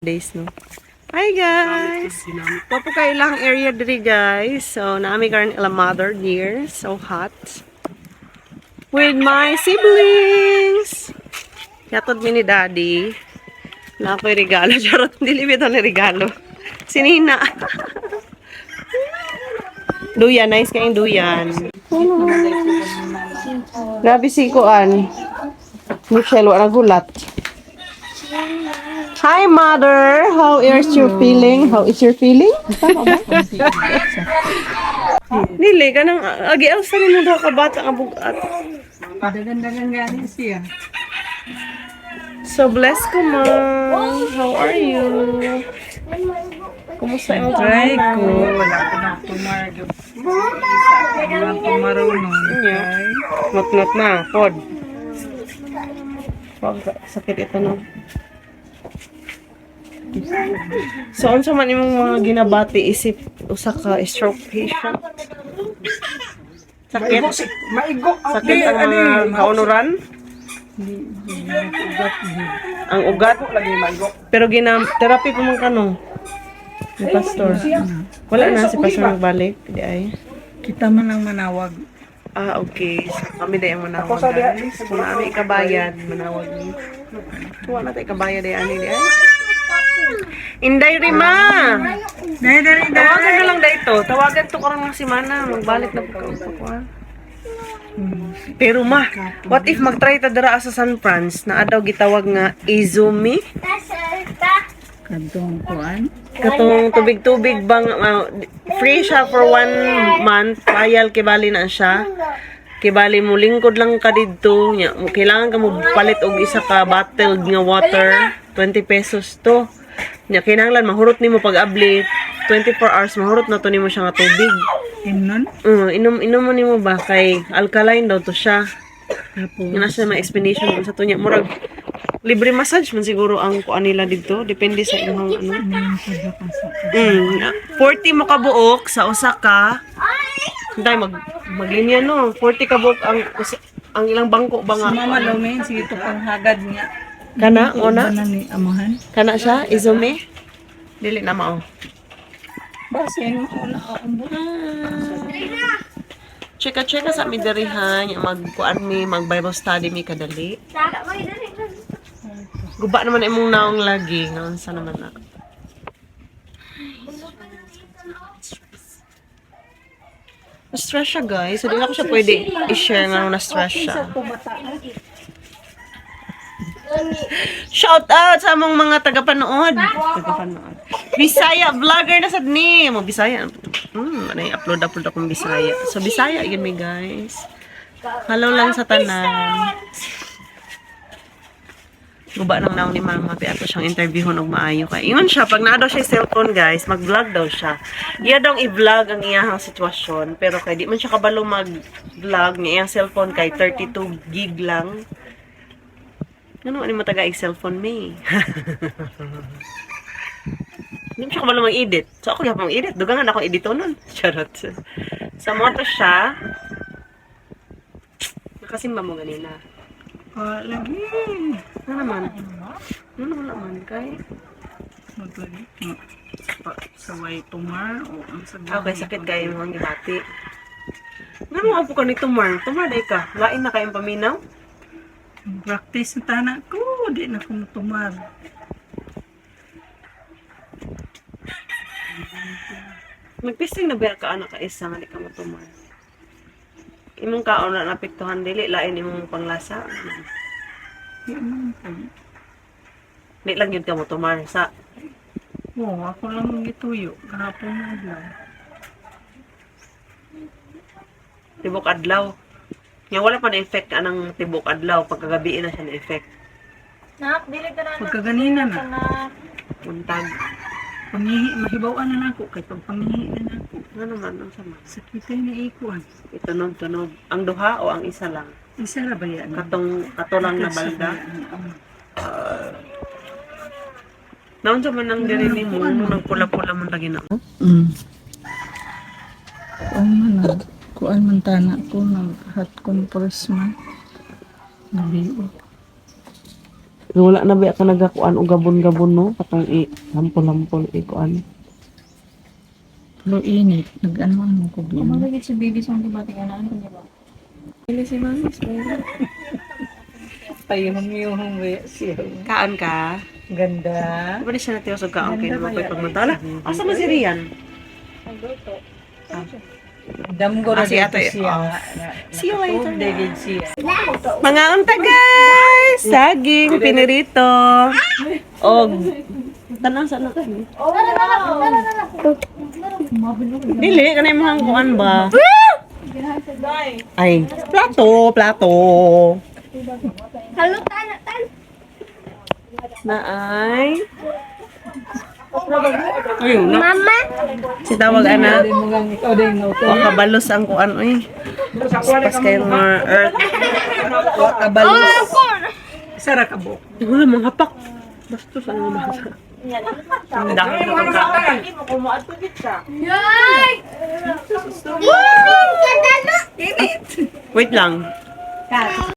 Days, no? Hi, guys! Wapo kay ilang area diri, guys. So, naami karon ila mother dear. So hot. With my siblings! Yatod mi ni Daddy. Na ako'y regalo. Charot, dili bitaw ni regalo. Sinina. Duyan, nice kayong duyan. Grabe si Kuan. Michelle, wala gulat. Hi, Mother. How is your feeling? How is your feeling? Tama ba? Dili, kanang agi sa nimo daw ka bata nga bugat. Dagan-dagan gani siya. So bless ko, Ma'am. How are you? Kumusta imong Try ko. Wala ko na tumar. Wala tumaraw nun. Nya. Not na, pod. Wag sakit ito, no. So unsa man imong mga ginabati isip usa ka stroke patient? Sakit? Maigo. Sakit ang mga kaunuran? Ang ugat? Pero gina therapy pa man kano? Ni pastor. Wala na si pastor nagbalik di ay. Kita man ang manawag. Ah, okay. So, kami day ang manawag, guys. Kung naami ikabayad, manawag ni. Tuwa na tayo ikabayad ay ani di ay. Inday Rima! Dali, dali, dali. Tawagan na lang dito. Tawagan to karong mga simana. Magbalik na po ka pa. Pero ma, what if mag-try ta dira sa San Franz na daw gitawag nga Izumi? Kadtong kuan. Katong tubig-tubig bang free siya for one month, trial kibali na siya. Kibali mo lingkod lang ka didto, nya mo kailangan ka mo palit og isa ka bottled nga water, 20 pesos to. Nya kinahanglan mahurot nimo pag abli 24 hours mahurot na to nimo siya nga tubig. Imnon. Inom inom mo nimo ba kay alkaline daw to siya. Tapos. Nga na siya may explanation kung sa to niya murag libre massage man siguro ang kuan nila didto, depende sa imong ano. 40 mo kabuok sa usa ka. Hintay mag maglinya no. 40 kabuok ang ilang bangko ba nga. Mama Lomen, sige to panghagad niya. Kana ona Ano ni amahan? kana siya Izumi. Dili na mao. Basin mo na ang Cheka cheka sa mi diri ha, nya magkuan mi, mag Bible study mi kadali. Guba naman imong naong lagi, nga unsa naman na. Na-stress siya, guys. So, di na ko siya pwede i-share nga nung na-stress siya. Shout out sa among mga tagapanood. Tagapanood. Bisaya vlogger na sad ni. Mo Bisaya. Ano yung upload upload akong Bisaya. So Bisaya yun mi, guys. Hello lang sa tanan. Guba nang naong ni Mama, pi ato siyang interviewon og maayo kay. Ingon siya pag naa daw siya cellphone, guys, mag-vlog daw siya. Iya daw i-vlog ang iyahang sitwasyon, pero kay di man siya kabalo mag-vlog ni iyang cellphone kay 32 gig lang. Ano ano mo taga cellphone me? Hindi mo siya kabalo mag-edit. So ako gyapon mag-edit. Dugangan ako edito nun. Charot. So mo to siya. Nakasimba mo ganina. Ah, lagi. Ano naman? Ano wala man kay? Maglagi. Sa way tumar o ang sa Okay, sakit kayo mga gibati. Nga mo apo ka ni Tumar? Tumar day ka. Lain na kayong paminaw? Practice na tana ko, di na ko tumar. Nagpisting na ba ka anak ka isa nga di ka matumar? Imong kaon na napiktuhan dili lain imong panglasa. Di man ko. Di lang yun ka mo tumar sa Oo, ako lang ang gituyo. Gahapon na adlaw. tibok adlaw. Nga wala pa na effect anang tibok adlaw pagkagabi na siya na effect. Nak, dili ka na Pagkaganina na, na. Untag. pangihi, mahibawan na nako kay pag pangihi na nako. Nga naman ang sama. Sakitay na ikuan. Itunog tunog. Ang duha o ang isa lang? Isa ra ba yan? Katong kato lang na balda. Naon sa man ang diri nimo nung nagpula-pula man lagi na. Kuan man na. Kuan man tana ko nag hot compress man. Nabiog. Wala na ba ka nagakuan og gabon-gabon, no? Katong i lampol-lampol i kuan. Pero init. Nag-ano-ano ko ba? Kumagigit si baby sa mga bati ka na. Ano ba? Pili si mami. Payong-yung siya. Kaon ka? Ganda. Di ba di siya natiwas og kaon kay naman ko'y pagmantala? Asa man si Rian? Damgo Ah, na si dito ate, siya. oh. See you later. David siya. Mga unta, guys! Saging, pinirito. Og tanaw sa anak ni. Dili kanay mo kuan ba? Ay, plato, plato. Na ay. Ayun, na. Mama. Si tawag ana. Ikaw din nga Wa kabalos ang kuan oy. Pas kayo mga earth. Kabalos. Sara ka buok. Wala mga hapak. Bastos ang mga bata. Ang dami ko itong kaon. Wait lang.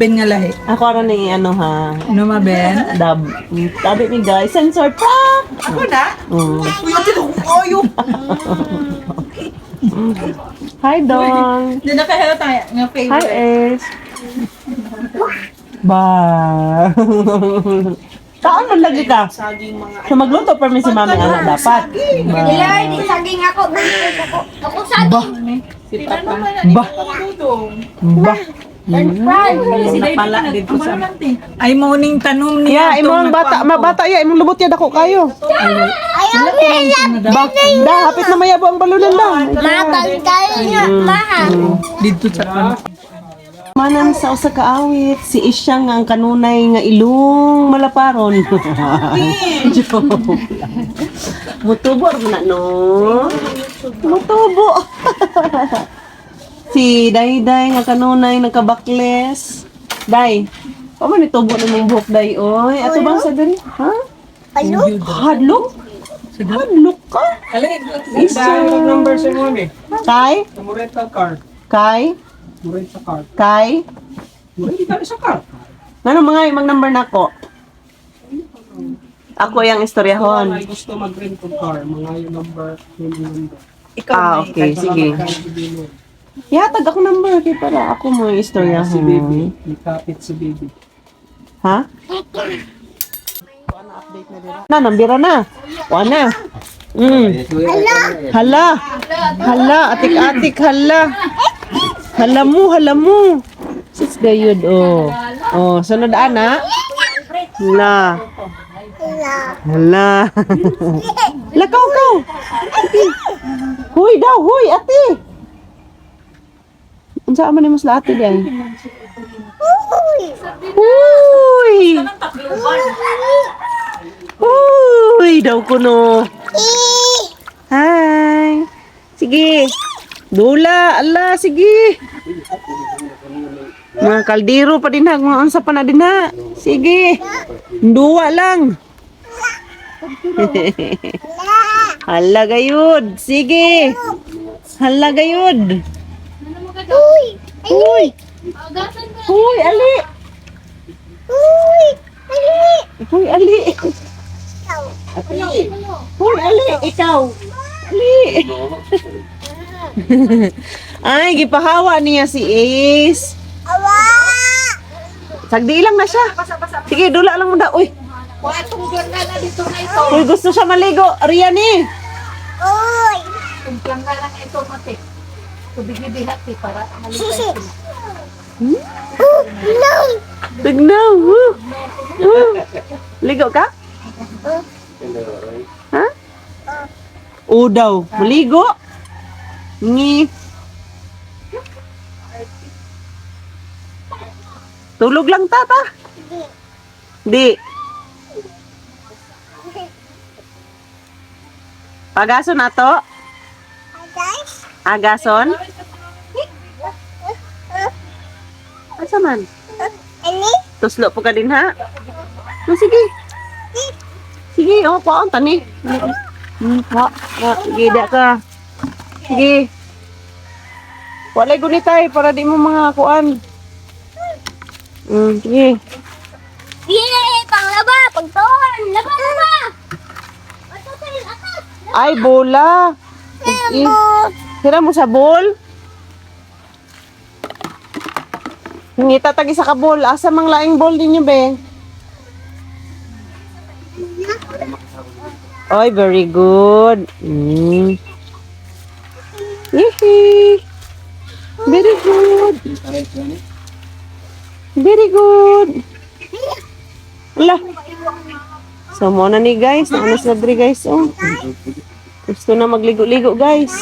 Ben nga lahi. Ako aron ni ano ha. Ano ma Ben? Dab. Tabi ni guys. Sensor pa. Ako na? Mm. Uy, ate, oyo. Hi, Dong. Hindi na kaya tayo nga Hi, favorite. Ace. Ba. Taan man lagi ka. So magluto pa mi si mami anak dapat. Ba. Lord, saging ako. Buntis ako. Ako saging. Si Papa. Ba. Ba. Napala dito sa... Ay, mauning tanom Ya, niya. imong bata, mabata ya, imong lubot ya dako kayo. Ayaw nila. Ba, da, hapit na mayabo ang balunan da. Matanggal niya. Maha. Dito sa ano. Manan sa usa ka awit, si Isya nga ang kanunay nga ilong malaparon. Joke lang. Mutubo ra man na no. Mutubo. Si Dayday nga kanunay nagkabakles. Day, pa man itubo na mong buhok day oy. Ato bang sa diri? Ha? Alo? Hadlok? Hadlok ka? Isa. Number sa mami. Kay? Murenta car. Kay? Murenta car. Kay? Murenta sa car. Ngano mga imang number nako? Ako yung istoryahon. Ay gusto mag-rent og car, mga yung number, yung number. Ikaw Ah, okay, sige. Yatag ako number kay para ako mo yung istoryahon. Si baby, nikapit si baby. Ha? Na, nambira na. Wa na. Hala. Hala, atik-atik, hala. Hala mo, hala mo. Sis gayud, oh. Oh, sunod ana. La. Hala. Lakaw kaw. Ate. Huy daw, huy, ate. Unsa man nimo sila ate day? Huy! Huy daw kuno. Hi. Sige. Dula, ala, sige. Mga kaldero pa din ha, mga unsa pa na din ha. Sige. Duwa lang. Hala gayud. Sige. Hala gayud. Uy. Uy. Uy, ali. Uy. Ali. Uy, ali. Uy, ali, ikaw. Ali. Ay, gipahawa niya si Ace. Awa. Sagdi lang na siya. Sige, dula lang muna. Uy. Uy, gusto siya maligo. Riyan eh. Uy. No. Tignaw. Woo. Woo. Ligo ka? Ha? O daw. Maligo? Ngi. Tulog lang tata. Di. Pagaso na to? Guys. Agason? Asa man? Ali. Tuslo po ka din ha? No, sige. Sige, oh, paon tani. Pa, na, sige, da ka. Sige. Walay gunitay para di mo mga kuan. Sige. Yeah. Panglaba, pagtuon, laba, laba. Pagtuon, atas. Ay, bola. Tira mo sa bol. Ngita tagi sa kabol. Asa mang laing bol ninyo, be? Oy, very good. Yehey. Very good. Very good. Ala. So, mo na ni guys. Ano sila diri guys? Oh. Gusto na magligo-ligo, guys.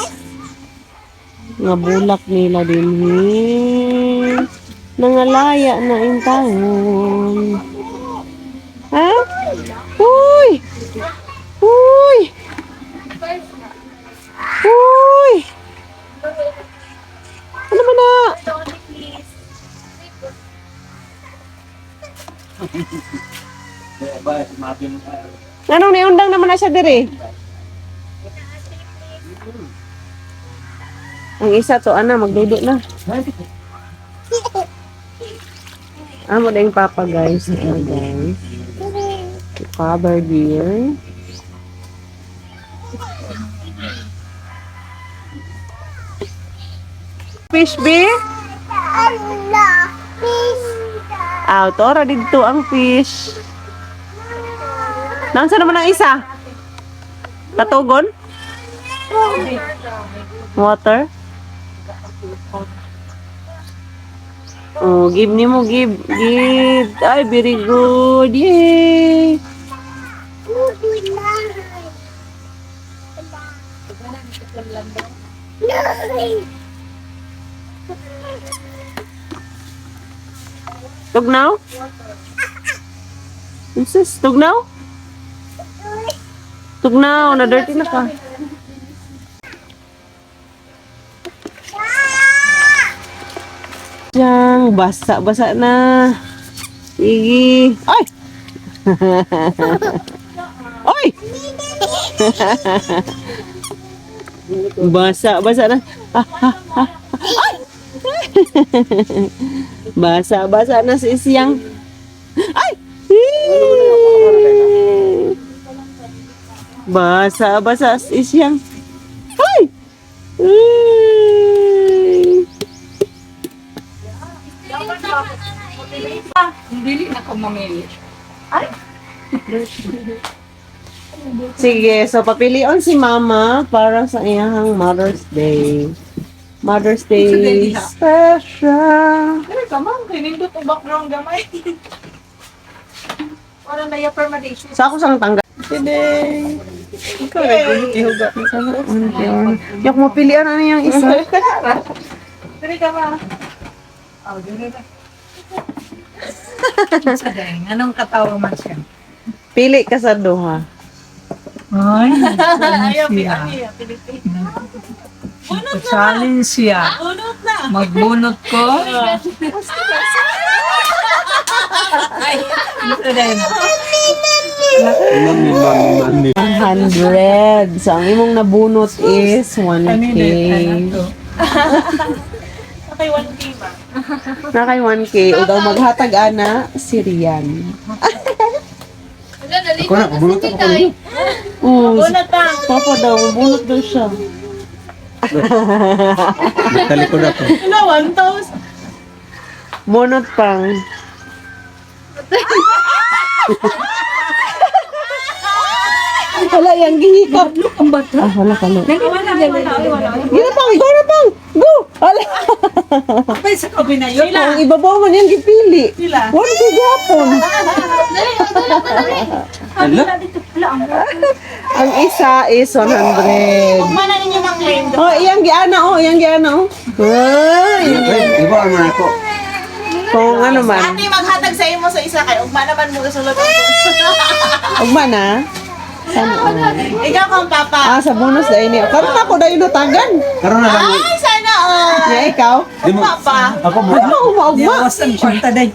Nga bulak nila din. Nangalaya na in taon. Ha? Uy! Uy! Uy! Ano ba na? Anong niundang naman na siya diri? Ang isa to, ana, magdudo na. Amo na yung papa, guys. Ayan, guys. Father dear. Fish, be? Allah, peace. Aw, tora dito ang fish. Nansa naman ang isa? Katugon? Water? Oh, give ni mo, give, give. Ay, very good. Yay! Tugnaw? Sus, tugnaw? Tugnaw, na dirty na ka. Yang basa-basa na. Sige. Ay! Ay! Basa-basa na. Ah, ah, ah. Ay! Basa-basa na si Siyang. Ay! Basa-basa si Siyang. Ay! Ay! Dili na ko mamili. Sige, so papilion si Mama para sa iyang Mother's Day. Mother's Day special. Dili ka ma'am, kay nindot ang background gamay. Wala na ya permadation. Sa ako sang tanggal. Today. Ikaw ra gud gihuga. Yak mo pilian ano yung isa. Dili ka ma. Oh, dili na. Sa dahil, anong katawa man siya? Pili ka sa duha. Ay, Ayaw, siya. ano ya, Pilipinas. Challenge siya. Bunot na. Magbunot ko. Ay, ito din. Mami, mami, mami. 100. So ang imong nabunot is 1K. Ano to? Okay, 1K ba? Na kay 1K ug ang maghatag ana si Rian. Wala, nalito Ako na, bunot ako kanina. Oo, si Bunot pa. Papa daw, bunot daw siya. Nagtalikod ako. Wala, 1,000. Bunot pang. Wala yang gihikap. Ang bata. Ah, wala ka no. Wala, wala, wala. Gina pang, go na pang. Go. Wala. Apay sa kabi na yun. Ang ibabaw man yang gipili. Sila. 1K gapon. Dali, dali, dali. Ala? Ang isa is 100. Mana ninyo mang-claim? Oh, iyang giana oh, iyang giana oh. Ay, Iba ang mga ako. kung ano man. Ate, maghatag sa imo sa isa kay ugma naman mo kasulod ang Ugma na. Sana all. Ikaw kang papa. Ah, sa bonus dahil niya. Karon ako dahil natagan. Karon na lang. Ay, sana all. Nga ikaw. Di mo. Papa. Ako mo. Ano ugma-ugma? Niawas ang kwarta day.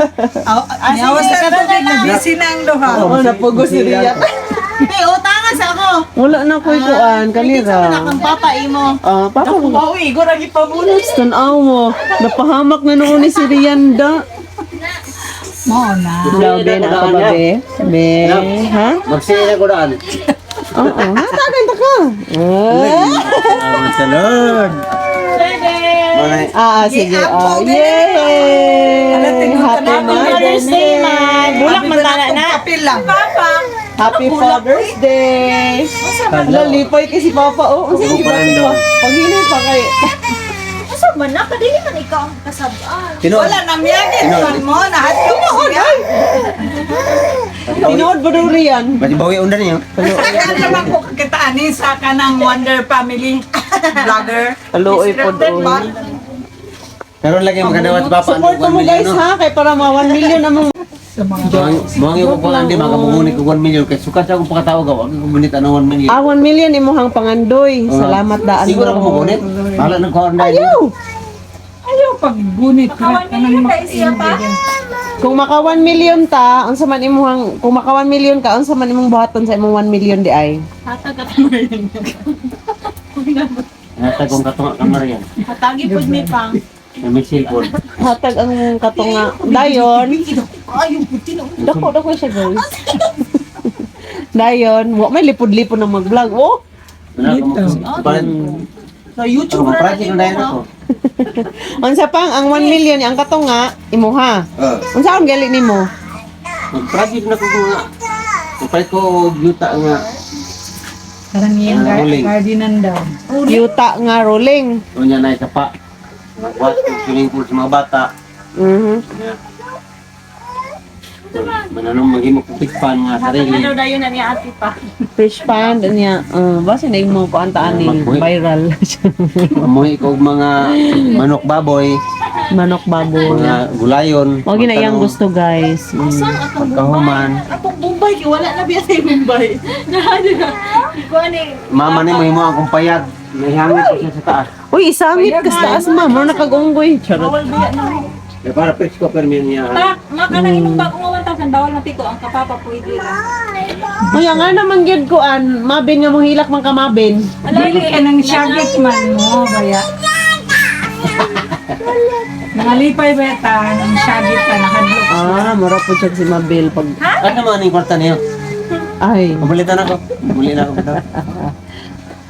Niawas ang tubig na busy na ang duha. Oo, napugo si Rian. Te, utangan sa ako. Wala na ko'y kuan, Sana kalira. kang papa imo. Ah, papa mo. Wow, igor ang ipabunot. Tanaw mo, napahamak na noon ni si Rianda. Mo na. Daw be na ako ba be? Be, ha? Magsaya ko daan. Oo, hatagan ta ka. Ah, Salamat sa Lord. ah, sige. Oh, yay! Happy Mother's Day, man. Bulak man tana na. Kapil lang. Happy Father's Day. Hala, lipay kay si Papa. Oh, unsa Ako yung pa rin gibati daw. pa? Paghinay pa kay. Asa man na kadili man ikaw ang kasabaan. Tinuod. Wala na miyagin man mo. Nahadlok siya. Tinuod ba daw riyan? Matibawi undan niyo. Saka naman ko kakitaan ni sa kanang Wonder Family vlogger. Kaluoy po doon. Karon lagi makadawat papa. Support mo guys ha, kay para ma 1 million na mo. Mga ko pa andi makamugunit ko 1 million kay sukat sa akong pakatawag ako ang gunit ano 1 million. Ah, 1 million imuhang pangandoy. Salamat daan. Siguro ako mugunit. Bahala nang kuan dahil. Ayaw. Ayaw paggunit. Maka 1 million na siya pa. Kung maka 1 million ta, unsa man imuhang kung maka 1 million ka, unsa man imong buhaton sa imong 1 million di ay? Hatag at Marian. Nata kong katunga ka Marian. Hatagi pud mi pang. Na may cellphone. Hatag ang katunga. Dayon. Dako dako siya guys. Dayon, wa may lipod-lipod ng mag-vlog. Oh, Wala ko magpalit. So YouTuber na Project na dahil ako. Unsa pang ang 1 million ang katunga imuha. Unsa ang gali nimo? Mag-project na ko nga. Magpalit ko og yuta nga. Karang yung Ah, rolling. gardenan daw. Yuta nga rolling. Unya na isa pa. Magbuhat ko swimming pool sa mga bata. Mhm. Mananong maghimo ko fish pan nga sarili. Ano dayon na niya ati pa. Fish pond niya. Basta na imo kuan taan ni viral. Mamuhi ko og mga manok baboy, Manok baboy. mga gulayon. Wag na iyang gusto guys. Pagkahuman. Atong Bombay kay wala na biya sa Bombay. Nahado na. Ikaw ani. Mama ni mahimo akong payag. Nahihangit ko siya sa taas. Uy, isangit ka sa taas ma'am. Mura nakagunggoy. Charot. Bawal biya na. Kaya para fresh ko permi niya. Ta, maka nang imong bagong 1,000 bawal mapiko ang kapapa pwede ra. Uy, nga naman gyud ko an, mabin nga mo hilak man ka mabin. Dili ka nang syagit man mo, baya. Nangalipay ba ta, nang syagit ka, nakadlok. Ah, mura po siya si Mabel pag Ano man ang kwarta niyo? ay. Pamalitan ako. Muli na ako bitaw.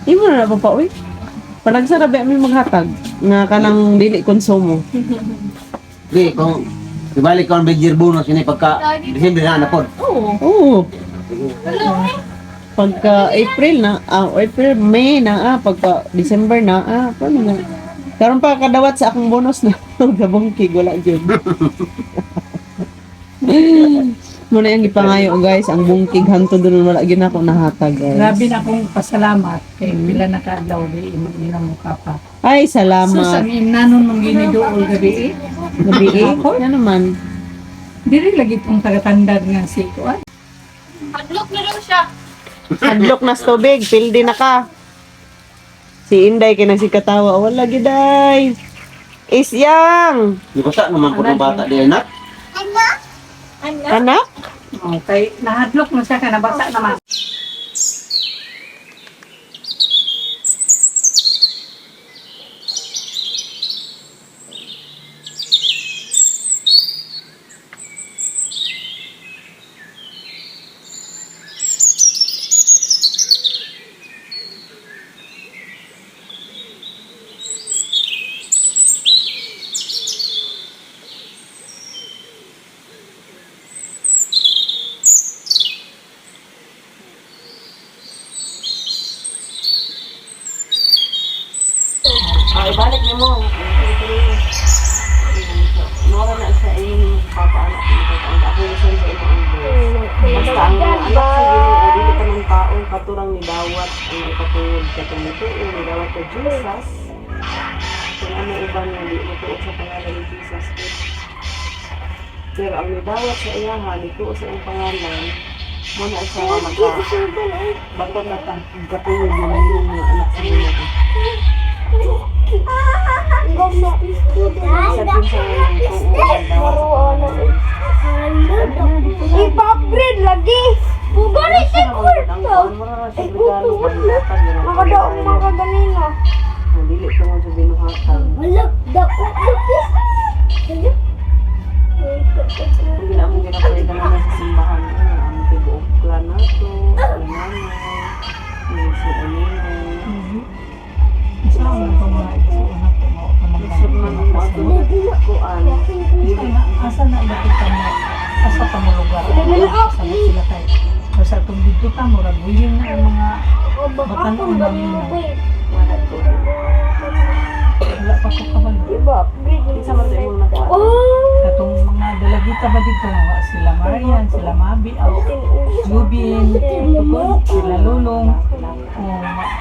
Imo na na pa uy. Panagsara ba mi maghatag nga kanang dili konsumo. Di kung ibalik ko ang big bonus ini pagka December na na pod. Oo. Pagka April na, April, May na, pagka December na, paano na? Karon pa kadawat sa akong bonus na gabong kig wala gyud. Muna yung gipangayo guys, ang bungkig hantod dun wala gyud ako nahatag guys. Grabe na akong pasalamat kay pila na kaadlaw di imo ilang mukha pa. Ay, Sus, salamat. ang imnanon mong giniduol gabi eh. Gabi eh. Ano naman? Dili lagi tong tagatandad nga si kuan. Hadlok na daw siya. Hadlok na sa tubig, pildi na ka. Si Inday kay nagsikatawa, wala giday. Isyang! Di ko sa naman po ng bata di anak. Anak? Okay, nahadlok mo siya ka nabasa naman. Ah, ibalik niyo mo. Mora na sa iyong papa anak mo kay ang ako sa imong ang Basta ang mga anak sa Ginoo dili ka ng taong katurang ni dawat ang katungod katong mituo ni dawat kay Jesus. Kung ano uban nga di matuo sa pangalan ni Jesus. Pero ang nidawat sa iyaha nituo sa iyang pangalan, mo na siya nga maka bato na ta katungod nga mahimong mga anak sa Ginoo. Sa kinsa nga nituo ang dawat sa pangalan. Ipa-upgrade lagi. Gani si Ang Kurt. kuan mo ra siya regalo paghatag nga Makadaog man ka ganina. Ang dili tungod sa binuhatan. Wala, dako lagi. Ang ginamong ginapalitan na sa simbahan, ano, ang tibuok nato, ang nanay, yung si Anino. Isa ang mga mga igsuon na po mo Lisod man ang mga kuan. Asa na ba kita mo? Asa pa mo lugar? Asa na sila kay? Basta itong dito ta, murag willing na ang mga batanon na nila. Wala pa ko kabalo. Isa man sa imong nakuan. Katong mga dalagita ba dito? Wa sila Marian, sila Mabi, aw, Lubin, tukod, sila Lulong. O,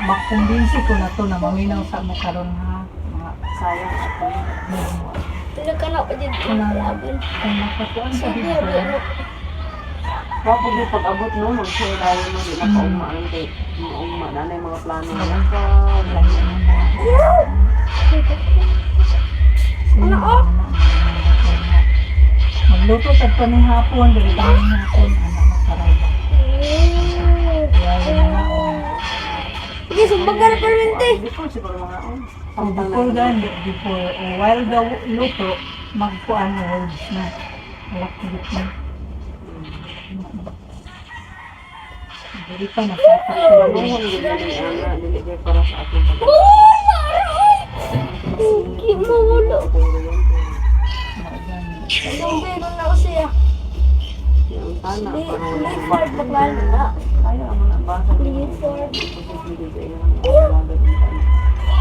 makumbinsi ko na to na maminaw sa mo karon ha. Mga Sayang ako. kung makakuan sa dito, Kapag yung pag-abot no, mag-share tayo no, di na paugma ang kay mga ugma na na yung mga plano na ka. lagi mo na. Ano oh? Magluto tag pa ni hapon, dili pa ni hapon, anak makaray ba. Kaya na oh. Sige, sumbag ka na permente. Before siguro mga on. Oh, before gan, before, oh, while the luto, magkuan words na. Alak na. Dili pa nakapak ko. Panuhon gud na ni ana, dili kay para sa atong pag. Hindi mawala. Meron na kasi ah. Ang tana para wala. Clifford, naklalo na. Kaya mo na ba sa Clifford.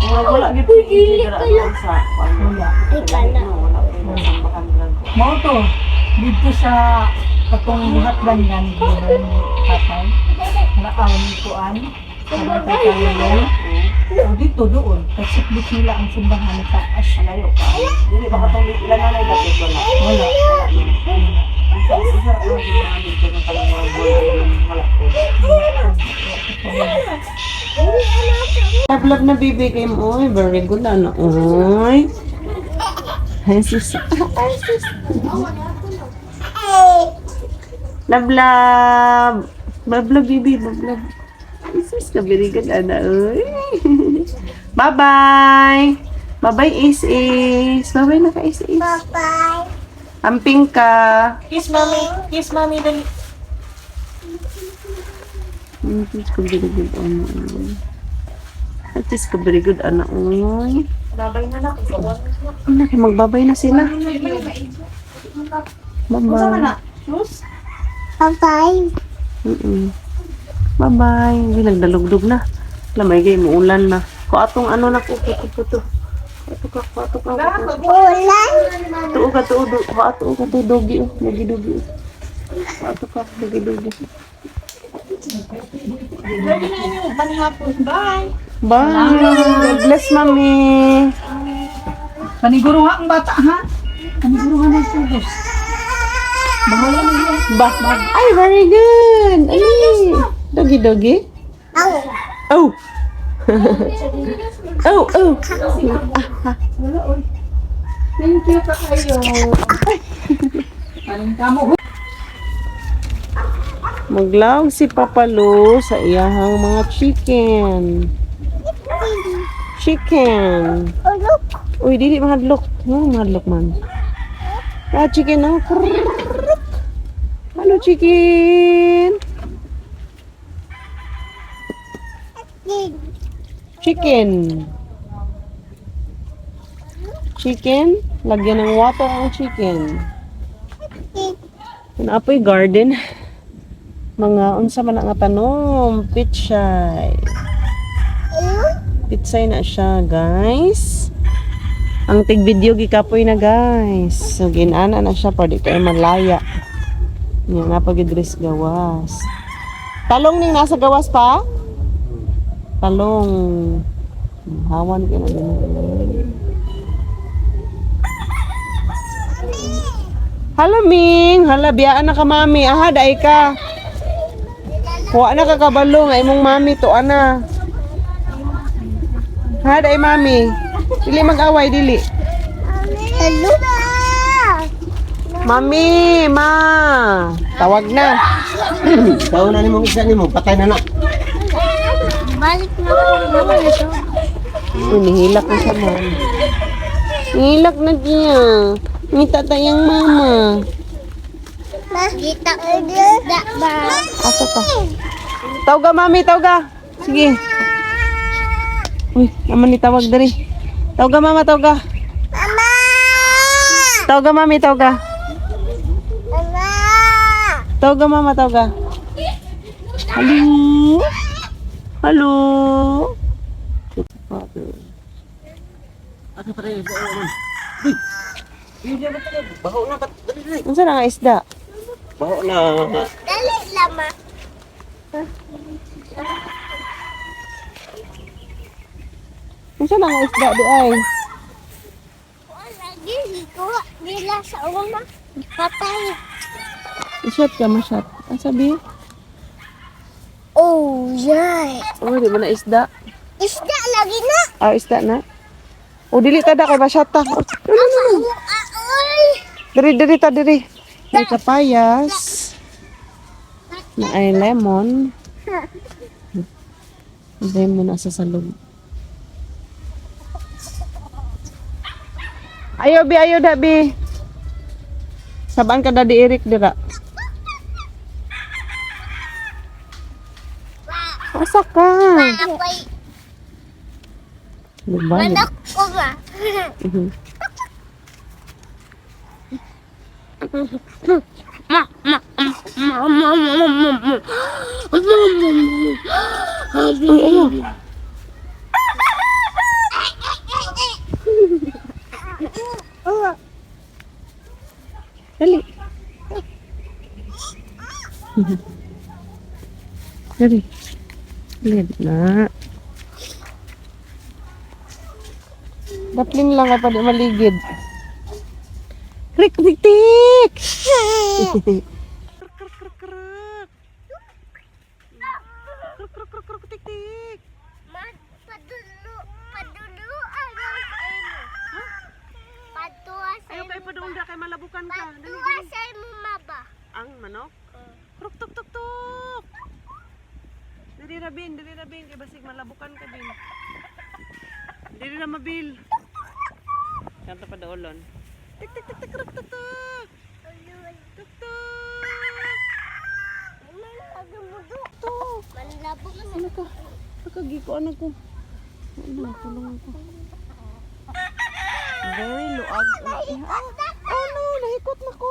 Wala wala gyud Uy, dili dira kayo. sa ano. Wala. Ay, kana. Wala pa yung sambahan lang. Mao to, dito sa katong hatdan nga ni Ginoong ni tatay, na ang kuan, ang kalulong. O dito doon, kasi nila ang simbahan sa Ash. Layo pa. Dili ba katong ilan na nay dapit wala. Wala. Ang sa isa ra ang simbahan dito ng kanang mga buwan wala ko. Love, love na baby kay mo. Oy, very good ano. Oy. Hi, sis. Hi, sis. Love, love. Love, love, baby. Love, love. Ay, sis, ka very good, ana. Oy. Bye-bye. Bye-bye, Is Is. Bye-bye na ka, Is Is. Bye. Amping ka. Kiss mommy. Kiss mommy. Dali. Sis, ka very good, ana. At least ka very good, ana. Oy. Babay na lang. Ano, kay magbabay na sila. Bye-bye. na? Shoes? Bye-bye. Bye-bye. Hindi, nagdalugdog na. Lamay gay, muulan na. Ko atong ano na ko, ko ko to. Ato ka, ko ato ka. Ulan. Tuo ka, tuo, do, ko ato ka, tuo, dogi, oh. Dogi, dogi, oh. Ko ato ka, dogi, dogi. Ready na inyo. Panihapon. Bye. Bye. God bless, mami. Paniguro ha ang bata ha. Paniguro ha ng tubos. Bahala na yun. Ba. Ay, very good. Ay, dogi, dogi. Oh. Oh, oh. Thank you kaayo. Paling kamo. Maglawag si Papa Lu sa iyahang mga chicken. Chicken. Uy, dili mahadlok. No, mahadlok man. Ah, chicken na. Hello, chicken. Chicken. Chicken. Lagyan ng water ang chicken. Apoy garden. Mga unsa man ang tanom, pichay. Pichay na siya, guys. Ang tig-video gikapoy na, guys. So ginana na siya para di kayo malaya. Nya na pag dress gawas. Talong ning nasa gawas pa? Talong. Hawan kay na din. Hala Ming, hala biyaan na ka mami. Aha, dai ka. Kuha na ka kabalo nga imong mami to ana. Ha, dai mami. Dili mag-away dili. Hello. Mami, ma. Tawag na. Tao na nimong isa nimo, patay na na. Balik na ako naman ito. Uy, nihilak na siya, mami. Nihilak na niya. Ni tatayang mama. Kita ko isda ba? Asa ka? Tawga, mami, tawga. Sige. Uy, naman ni tawag diri. Tawga, mama, tawga. Mama! Tawga, mami, tawga. Mama! Tawga, mama, tawga. Hello? Hello? Father. Ano pa rin? Baho na, ba't dali dali. Unsa na nga isda? Baho na. Dali lama. Unsa na nga isda di ay? Lagi ko nila sa una. Patay. I-shot ka, ma-shot. Ang sabi? Oh, yeah. Oh, di ba na isda? Isda lagi na. Ah, isda na. O, dili ta da kay ma-shot ta. Oh, no, no, no, no. Aoy. Diri, diri ta, diri. May kapayas. Na ay lemon. Lemon nasa salog. Ayo, bi, ayo da, bi. Sabaan ka da di Eric dira. Asa ka? Ako'y Diba? manok ko ba? Uy, ayo. Dali. Dali. Dali na. Daplin lang ka pa di maligid. Krik, tik, tik! Kruk, kruk, kruk, kruk. Kruk, kruk, kruk, kruk, tik, tik. Padulo, padulo ang sa imo. Padua sa Ayaw imo. kay padung da kay malabukan ka. Dali, Padua dali. sa imo maba. Ang manok. Kruk tuk tuk tuk. Dali ra bin, dali ra bin kay basig malabukan ka bin. Dili ra mabil. Kanto pa daolon. Tik tik tik tik kruk tuk tuk. Tuk tuk. Tuk. Manlabok na. Ano ka? Nakagiko anak ko. Ano, tulong ako. Very luag. Oh no, nahikot na ko.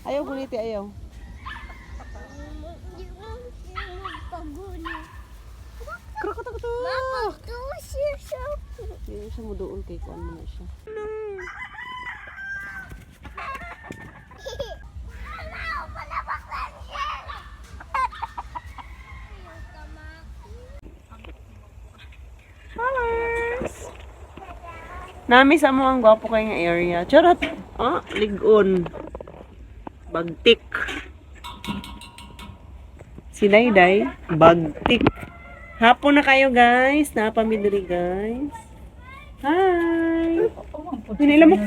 Ayaw guliti, ayaw. Hindi mo paguni. Kruk tuk tuk. Mapagtuwa siya sa Hindi na siya muduol kay kuan mo na siya. Colors! Nami sa mo ang gwapo kay nga area. Charot! Ah, ligon. Bagtik. Si Dayday, bagtik. Hapon na kayo guys. Napamidri guys. Hi! Nilamok.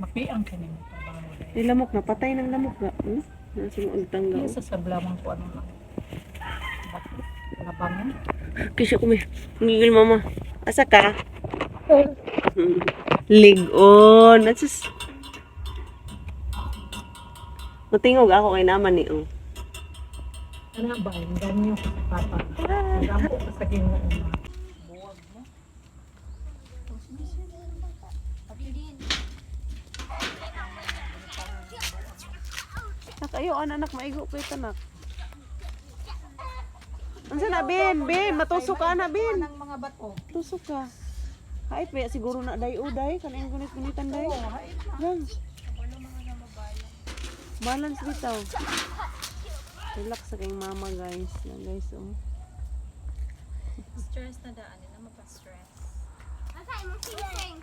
Mapiang kini mo trabaho dahil. Nilamok na. Patay ng lamok na. Hmm? Nasa mo ang tanggaw. Iya sa sablamang ko ano lang. Labangan. Kisyo ko may. Ngigil mama. Asa ka? Ligon. That's just... Matingog ako kay naman ni oh. Ano ba? Yung ganyo sa papa. Nagampo ka sa ginoo. Buwag mo. Nak ayo an anak maigo ko tanak. Unsa na bin? Bin, matusok ka na bin. Ang mga bato. Tusok ka. Hait ba siguro na day uday kaning gunit-gunitan day. Gang. Balance bitaw. Relax sa kayong mama guys. Yan guys oh. Stress na daan nila, mapa-stress. Asa imong sising?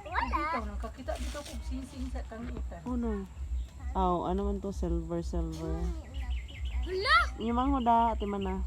Wala. Dito, nakakita dito kog singsing sa kangitan. Oh no. Aw, ano man to silver silver. Wala. Yung mga da, ate mana.